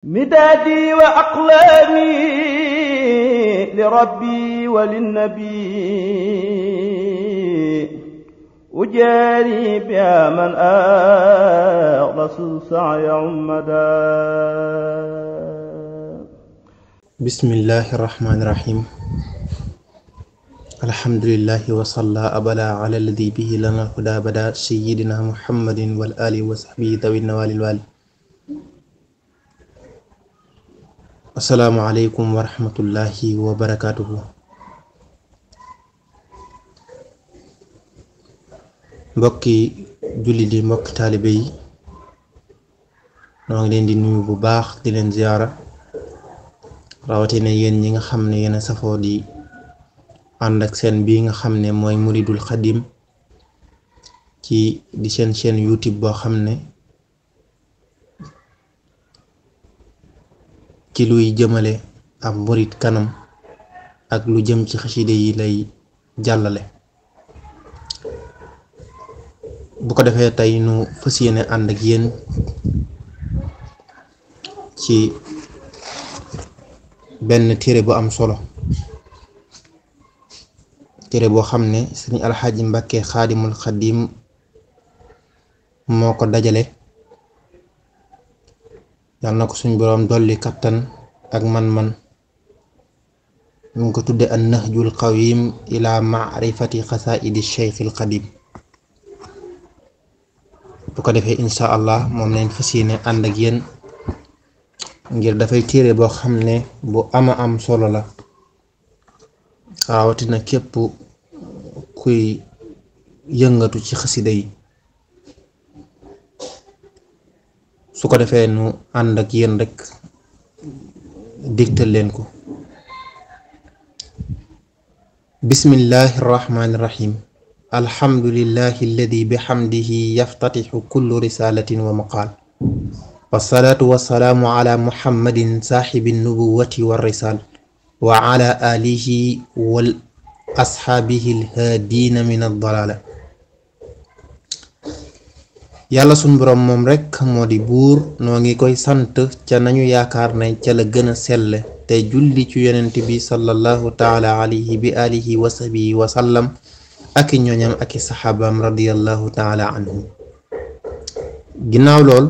مدادي وأقلامي لربي وللنبي أجاري بها من أخلص سعي عمدا. بسم الله الرحمن الرحيم. الحمد لله وصلى أبدا على الذي به لنا الهدى بدا سيدنا محمد والآل وصحبه ذوي النوال الوالي. Assalamu alaikum wa rahmatullahi wa barakatuhu. Mbokki julli di mbokki taalibe yi noo ngi leen di nuyu bu baax di leen ziyaara rawatina yéen ñi nga xam ne yéen a safoo di ànd ak seen bii nga xam ne mooy Mouridoul Khadim ci di seen chaîne YouTube boo xam ne ci luy jëmale ab murid kanam ak lu jëm ci xasida yi lay jàllale. bu ko defee tey nu fas yéene ànd ak yéen ci benn téere bu am solo, téere boo xam ne Serigne Alxaaji Mbàkke Xaadimul Xadim moo ko dajale. yàlla na ko suñ boroom dolli kattan ak man-man. mu ngi ko tudde an Nahdjoul khawim ila ma'rifati xasaidi Cheikhil Xadim. bu ko defee insha allah moom lañ fas yéene ànd ak yéen ngir dafay téere boo xam ne bu ama am solo la, rawatina képp kuy yëngatu ci xasida yi. su ko defee nu ànd ak yéen rek digtal leen ko. bismillahi irrahmani irrahim. alhamdulillahi alladi bihamdihi yaftatixu kullu risalatin wa maqaal. wasalaatu wasalaamu ala muhammadin saaxibi nubuwati warrisal wa ala alihi wal asxaabihi alhaadiina min addalaala. yàlla sunu boroom moom rekk moo di buur, noo ngi koy sant ca nañu yaakaar ne ca la gën a sell, te julli ci yonent bi sallallahu taala alayhi bi alihi wa sahbihi wa sallam ak i ñoñam ak i saxaabaam radiyallahu taala anhum. ginnaaw lool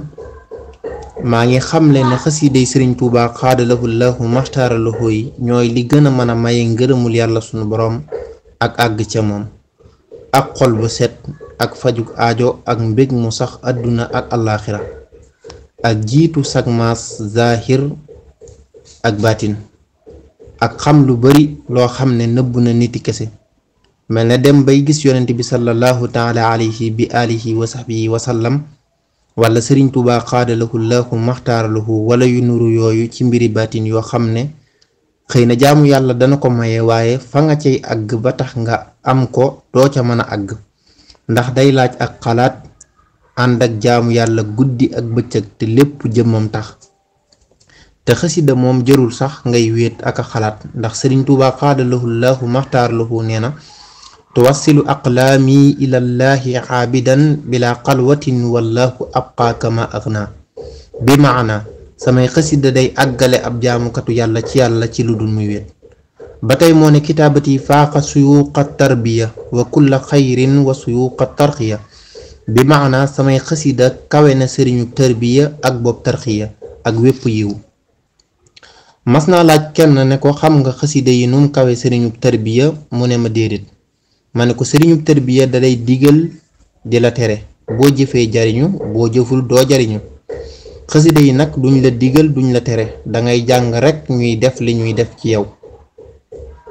maa ngi xamle ne xasiiday Sëriñ Tuubaa xaadalahu llahu maxtaara lahu yi ñooy li gën a mën a maye ngërëmul yàlla sunu boroom ak àgg ca moom, ak xol bu set, ak fajug aajo, ak mbég mu sax àdduna ak àllaaxira, ak jiitu sag maas zaahir ak baatin, ak xam lu bari loo xam ne nëbb na niti kese, mel ne dem bay gis yonent bi sallallahu taala alayhi bi alihi wa sahbihi wa sallam, wala Sëriñ Tuubaa xaadalahu llahu maxtaaralahu, wala yu nuru yooyu ci mbiri baatin yoo xam ne xëy na jaamu yàlla dana ko maye, waaye fa nga cay àgg ba tax nga am ko doo ca mën a àgg, ndax day laaj ak xalaat ànd ak jaamu yàlla guddi ak bëccëg te lépp jëmmam tax. te xasida moom jërul sax ngay wéet ak a xalaat, ndax Sëriñ Tuubaa xaadalahu llahu maxtaaralahu nee na tuwassilu aqlaami ilallahi aabidan bila xalwatin wallahu abqaa kama agna. bi maana samay xasida day àggale ab jaamukatu yàlla ci lu dul muy wéet. ba tey moo ne kitaabati faaqa suyuuqa tarbiya wa kulla xayrin wa suyuuqa tarxiya. bi maana samay xasida kawe na sëriñu tarbiya ak bopp tarxiya ak wépp yiw. mas naa laaj kenn ne ko xam nga xasida yi num kawe sëriñu tarbiya, mu ne ma déedéet. ma ne ko sëriñu tarbiya dalay digal di la tere, boo jëfee jariñu, boo jëful doo jariñu. xasida yi nag duñ la digal duñ la tere, dangay jàng rekk ñuy def li ñuy def ci yow.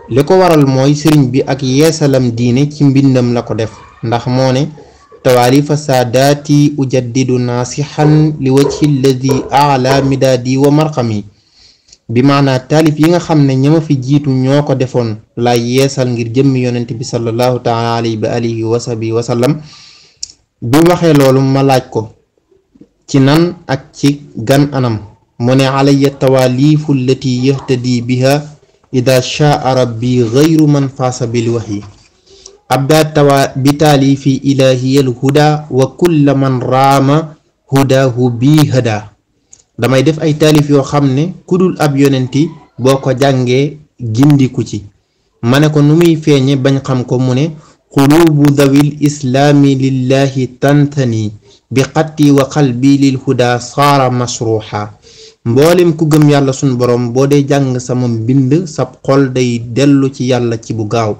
li ko waral mooy sëriñ bi ak yeesalam diine ci mbindam la ko def, ndax moo ne tawaalifa saadaati ujaddidu naasixan li wajhi alladi ala midaadi wa marxami. bi maanaa taalif yi nga xam ne ñama fi jiitu ñoo ko defoon lay yeesal ngir jëmmi yonent bi sallallahu taala alayhi bi alihi wa sahbihi wa sallam. bi waxee loolu ma laaj ko ci nan ak ci gan anam, mu ne alayya tawaalifu allati yahtadi biha ida shaa rabbi gayru man faasa bil wahyi. abda tawa bi taalifi ilahiyal huda wa kulla man raama hudahu bi hada. damay def ay taalif yoo xam ne kudul ab yonenti boo ko jàngee gindiku ci. ma ne ko nu muy feeñe bañ xam ko mu ne qulubu dawil islaami lillahi tantani bi xatti wa qalbi lil huda saara masruha. mboolem ku gëm yàlla sun borom boo dee jàng sama mbind sab xol day dellu ci yàlla ci bu gaaw.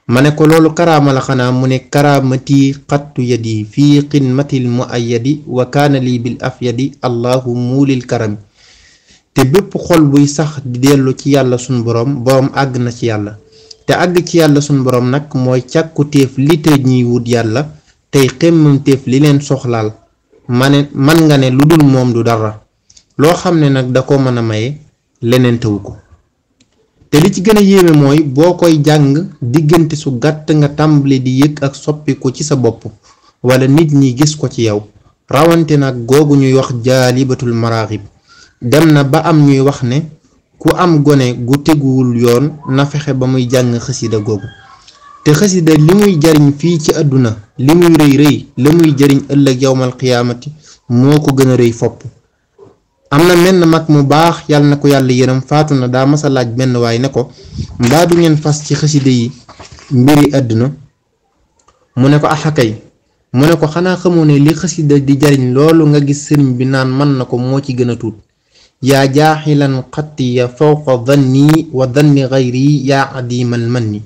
ma ne ko loolu karaama la xanaa mu ne karaamati xattu yadi fii xidmatil muayyadi wa kaana lii bil afyadi allahu muulil karami. te bépp xol buy sax di dellu ci yàlla sun borom àgg na ci yàlla. te àgg ci yàlla sun borom nag mooy càkku téef li te ñiy wut yàlla tey xemmam téef li leen soxlaal. man nga ne lu dul moom du dara. loo xam ne nag da ko mën a maye leneen tawu ko. te li ci gën a yéeme mooy boo koy jàng diggante su gàtt nga tàmbali di yëg ak soppiku ci sa bopp wala nit ñi gis ko ci yow. rawante nag googu ñuy wax jaalibatul maraaxib dem na ba am ñuy wax ne ku am gone gu teguwul yoon na fexe ba muy jàng xasida googu. te xasida li muy jariñ fii ci àdduna li muy rëy rëy la muy jariñ ëllëg yawmal qiyaamati moo ko gën a rëy fopp. am na menn mag mu baax yàlla na ko yàlla yërëm faatu na daa masa laaj benn waay ne ko mbaa du ngeen fas ci xasida yi mbiri àdduna. mu ne ko axakay. mu ne ko xanaa xamoo ne li xasida di jariñ loolu nga gis sëriñ bi naan mën na ko moo ci gën a tuut. yaa jaaxilan xattiya fawqa danni wa danni gayri yaa adimal manni.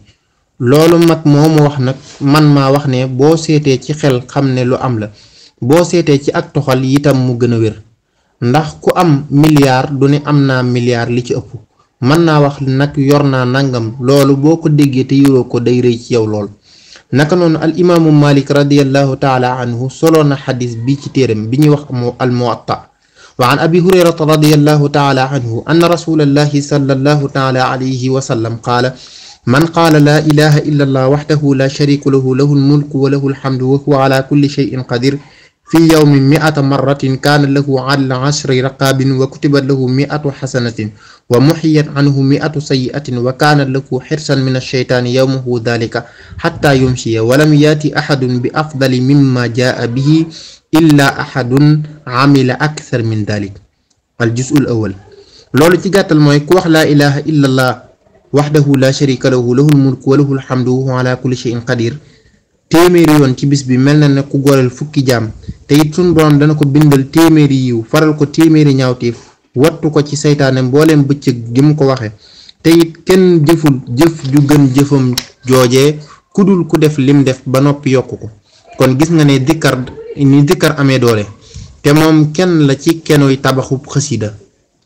loolu mag moomu wax nag man maa wax ne boo seetee ci xel xam ne lu am la boo seetee ci ak toxal itam mu gën a wér. ndax ku am milliard du ne am naa milliard li ci ëpp. mën naa wax nag yor naa nangam loolu boo ko déggee te yoroo ko day rëy ci yow lool. naka noonu al imaamu malik radiyallahu taala anhu solo na xadis bi ci téeram bi ñuy wax al muwatta. wa an abi hurayrata radiyallahu taala anhu anna rasulallahi sallallahu taala alayhi wa sallam qaala man qaala laa ilaha illa allah waxdahu la sharika lahu lahu almulku wa lahu alhamdu wa huwa ala kulli shay'in qadir fi yawmin 100 marratin kaana lahu adla 10 raqaabin wa kutibat lahu 100 xasanatin wa muxiyat anhu 100 sayyi'atin wa kaana lahu xirsan min alsheytaani yawmahu dalika xatta yumsiya wa lam yaati axadun bi afdali mimma jaa bihi illa axadun amila akthar min dalik. al juz'ul awwal. loolu ci gàttal mooy ku wax laa ilaha illa allah waxdahu la sharika lahu lahul mulku wa lahul hamdu wa huwa ala kulli shay'in qadir téeméeri yoon ci bis bi mel na ne ku goreel fukki jaam te it sunu borom dana ko bindal téeméeri yiw faral ko téeméeri ñaawteef wattu ko ci saytaane mbooleem bëccëg gi mu ko waxe te it kenn jëful jëf ju gën jëfam joojee kudul ku def lim def ba noppi yokku ko. kon gis nga ne dikkar amee doole te moom kenn la ci kenoy tabaxub xasida.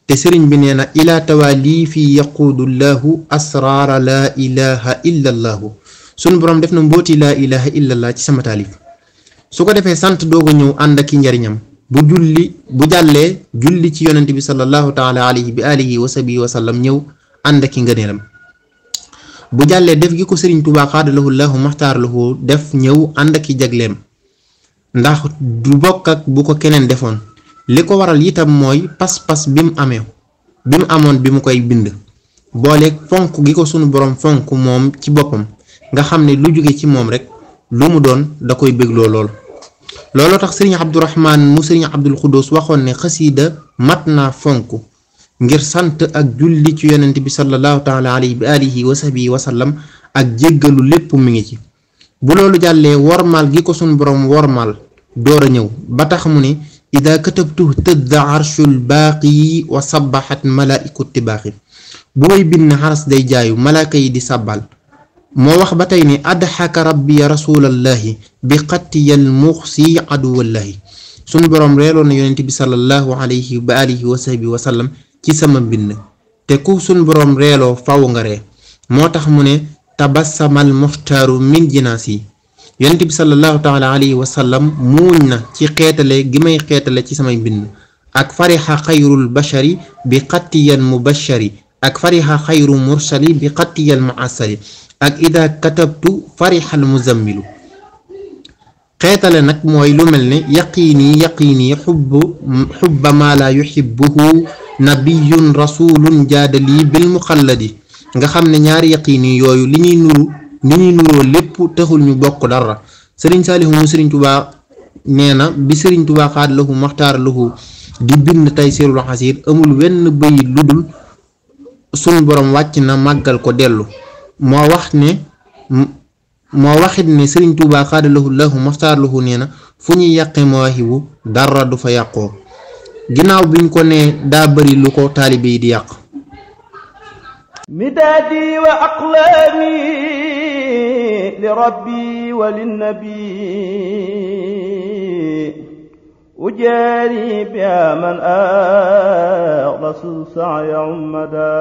te sëriñ bi nee na ila tawali fi yaquudu llahu asraara laa ilaha illa allahu. sunu borom def na mbooti laa ilaha illa allah ci sama taalif. su ko defee sant doog a ñëw ànd ak i njariñam bu jàllee julli ci yonent bi sallallahu taala alayhi bi alihi wa sahbihi wa sallam ñëw ànd ak i ngëneelam. bu jàllee def gi ko sëriñ Tuubaa xaadalahu llahu maxtaar lahu def ñëw ànd ak i jagleem ndax du bokk ak bu ko keneen defoon. li ko waral itam mooy pas-pas bi mu amoon bi mu koy bind boole fonk gi ko sunu borom fonk moom ci boppam nga xam ne lu jóge ci moom rek lu mu doon da koy bégloo looloo tax sëriñ Abdourahman mu sëriñ Abdul Xuddus waxoon ne xasiida mat naa fonk ngir sant ak julli ci yonent bi sallallahu taala alayhi bi alihi wa sahbihi wa sallam ak jéggalu lépp mi ngi ci. bu loolu jàllee wormaal gi ko sunu borom wormaal door a ñëw ba tax mu ne ida katabtu tëdda arshul baaqi wa sabaxat malaa'iku tibaaxi. bu may bind xaras day jaayu malaaka yi di sàbbal. moo wax ba tey ni adxaka rabbi rasulallahi bi xattiyal muxsi aduwallahi. sunu boroom reeloon na yonent bi sallallahu alayhi wa alihi wa sahbihi wa sallam ci sama mbind te ku sunu boroom reeloo faw nga ree. moo tax mu ne tabassamal muxtaaru min jinaas yi. yonent bi sallallahu taala alayhi wa sallam muuñ na ci xeetale gi may xeetale ci samay mbind ak farixa xayrul bashari bi xattiyal mubashari ak farixa xayru mursali bi xattiyal muasali ak ida katabtu farixal muzammilu. xeetale nag mooy lu mel ne yaqiini xubba maa laa yuxibbuhu nabiyun rasulun jaadali bil muxalladi. nga xam ne ñaari yaqiini yooyu li ñuy nuroo lépp taxul ñu bokk dara. sëriñ Saalihu mu sëriñ Tuubaa nee na bi sëriñ Tuubaa xaad lahu maxtaar lahu di bind Taysirul Xasiir amul wenn bayit lu dul sun borom wàcc na màggal ko dellu moo waxit ne Sëriñ Tuubaa xaadalahu lahu maxtaarlahu nee na fu ñuy yàqe mawaahibu dara du fa yàqoo ginnaaw biñ ko ne daa bari lu ko taalibe yi di yàq midaadi wa aqlaami li rabbi wa linnabi ujaari biha man axlasu saaya ummada